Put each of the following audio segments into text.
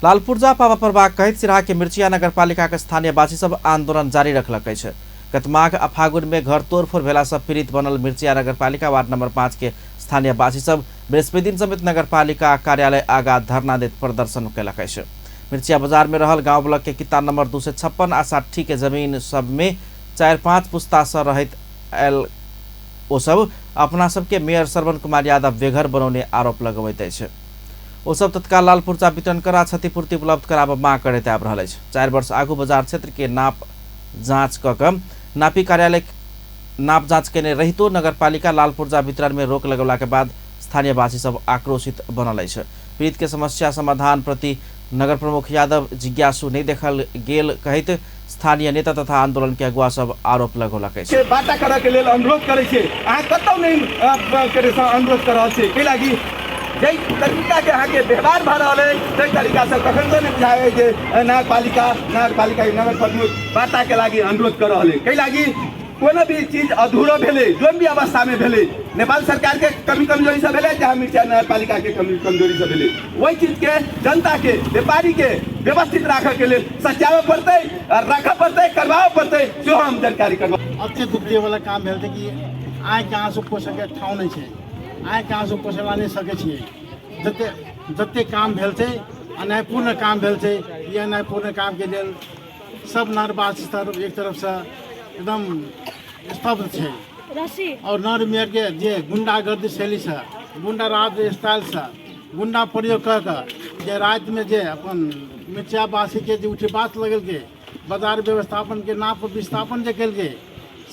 लालपुर्जा पाबऽ पड़बाक कहैत सिराहा के मिर्चिया नगरपालिका के स्थानीयवासी सब आंदोलन जारी रखलक अछि। गत माघ आ फागुन में घर तोड़फोड़ भेला सँ पीड़ित बनल मिर्चिया नगरपालिका वार्ड नंबर 5 के स्थानीयवासी सब बृहस्पति दिन समेत नगरपालिका कार्यालय आगा धरना दैत प्रदर्शन कयलक अछि। मिर्चिया बाजार में रहल गांव ब्लॉक के किता नंबर 256 आ 60 के जमीन सब में 4-5 पुस्ता सँ रहैत आयल ओ सब अपना सबके मेयर श्रवण कुमार यादव बेघर बनौने आरोप लगबैत अछि। ओ सब तत्काल लाल पुर्जा वितरण करा क्षतिपूर्ति उपलब्ध कराबऽ मांग करैत आबि रहल अछि। 4 वर्ष आगू बाजार क्षेत्र के नाप जांच क क नापी कार्यालय नाप जांच केने रहितो नगरपालिका लाल पुर्जा वितरण में रोक लगौला के बाद स्थानीयवासी सब आक्रोशित बनल अछि। पीड़ित के समस्या समाधान प्रति नगर प्रमुख यादव जिज्ञासु नहि देखल गेल कहैत स्थानीय नेता तथा आंदोलन के अगुआ सब आरोप लगौलक अछि। के बाटा करऽ के लेल अनुरोध करै छी। अहाँ कतौ नहि के अनुरोध कऽ रहल छी। एहि लागि जाहि तरीकाके अहाँके व्यवहार भऽ रहल अइ ताहि तरीकासँ कखन नहि बुझाइ जे नगरपालिका नगरपालिका नगर प्रमुख बाटाके लागि अनुरोध कऽ रहल अइ। ताहि लागि कोनो भी चीज अधूरो भेलै, जोन भी अवस्थामे भेलै, नेपाल सरकारके कमी कमजोरीसँ भेलै चाहे मिर्चा नगरपालिकाके कमी कमजोरीसँ भेलै, ओहि चीजके जनताके व्यापारीके व्यवस्थित राखऽके लेल सचाबऽ पड़तै, राखऽ पड़तै, करबाबऽ पड़तै, सेहो हम जानकारी करबा। अति दुख दिएवाला काम भेल छै कि आँखिके आँसु पोसैके ठाउँ नहि छै, आँखिके आँसु पोसैला नहि सकै छियै। जते जते काम भेल छै अन्यायपूर्ण काम भेल छै। ई अन्यायपूर्ण कामके लेल सब नगरवासी तरफ एक तरफसँ एकदम स्तब्ध छै। और नगर मेयरके जे गुंडागर्दी शैलीसँ, गुंडाराज स्टाइलसँ गुंडा प्रयोग कऽ कऽ जे रातिमे जे अपन मिर्चावासीके जे उठेबास लगेलकै, बाजार व्यवस्थापनके नाप विस्थापन जे केलकै,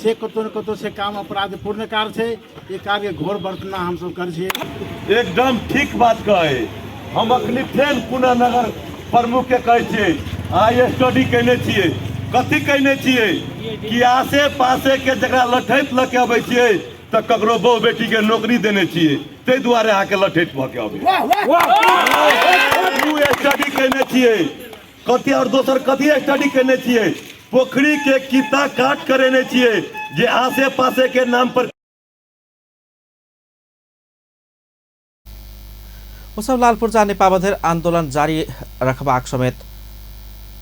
से कतहु ने कतहु से काम अपराधपूर्ण कार्य छै। ई कार्य घोर वर्तना हमसब करै छियै। एकदम ठीक बात कहै। हम अखनी फेर पुनः नगर प्रमुख के कहै छियै, अहाँ स्टडी कयने छियै, कथी कयने छियै कि आसे पासे के जकरा लठैत लऽ के अबै छियै तऽ ककरो बहु बेटी के नौकरी देने छियै, ताहि दुआरे अहाँके लठैत भऽ के अबै। स्टडी कयने छियै कथी और दोसर कथी स्टडी कयने छियै? पोखरी के किता काट करेने छियै जे आसे पासे के नाम पर। ओ सब लाल पुर्जा नेपाबधरि आंदोलन जारी रखबाक समेत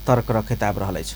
तर्क रखैत आबि रहल अछि।